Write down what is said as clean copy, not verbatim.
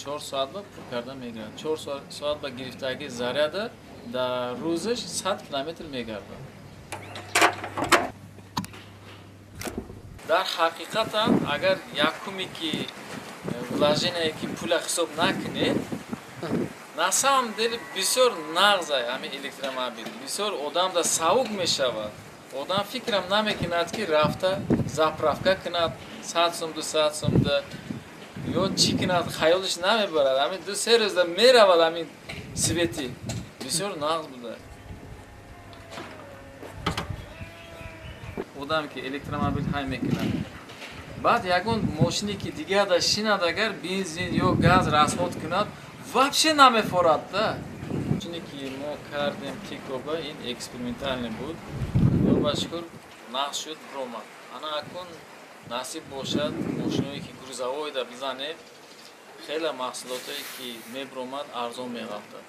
4 соат ба пур карда мегирад. 4 соат ба гирифтагии заряда дар рӯзаш 100 километр мегардад. Дар ҳақиқатан агар якуме ки вложение ки пула ҳисоб накунед, на самом деле бисёр нағзай ҳамин электромобил. Бисёр одамда савук мешавад. Одам фикрам намекунад, ки рафта заправка кунад 100 сум, 200 сумда ё чӣ кунад, хаёлиш намебарад. Ҳамин 2-3 рӯзда меравад ҳамин свети. Бисёр нағз буда. Одам ки электромобил ҳай мекунад, баъд ягон мошине ки дигарда шинад, агар бензин ё газ расход кунад, вообще намефорад да. Мошине ки мо кардем Тикоба, ин экспериментальный буд. Худо ба шукр, нағз шуд, биромад. Ана акун насиб бошад, мошиное ки грузовойда бизанем, хеле маҳсулотое ки мебиромад, арзон меғалтад.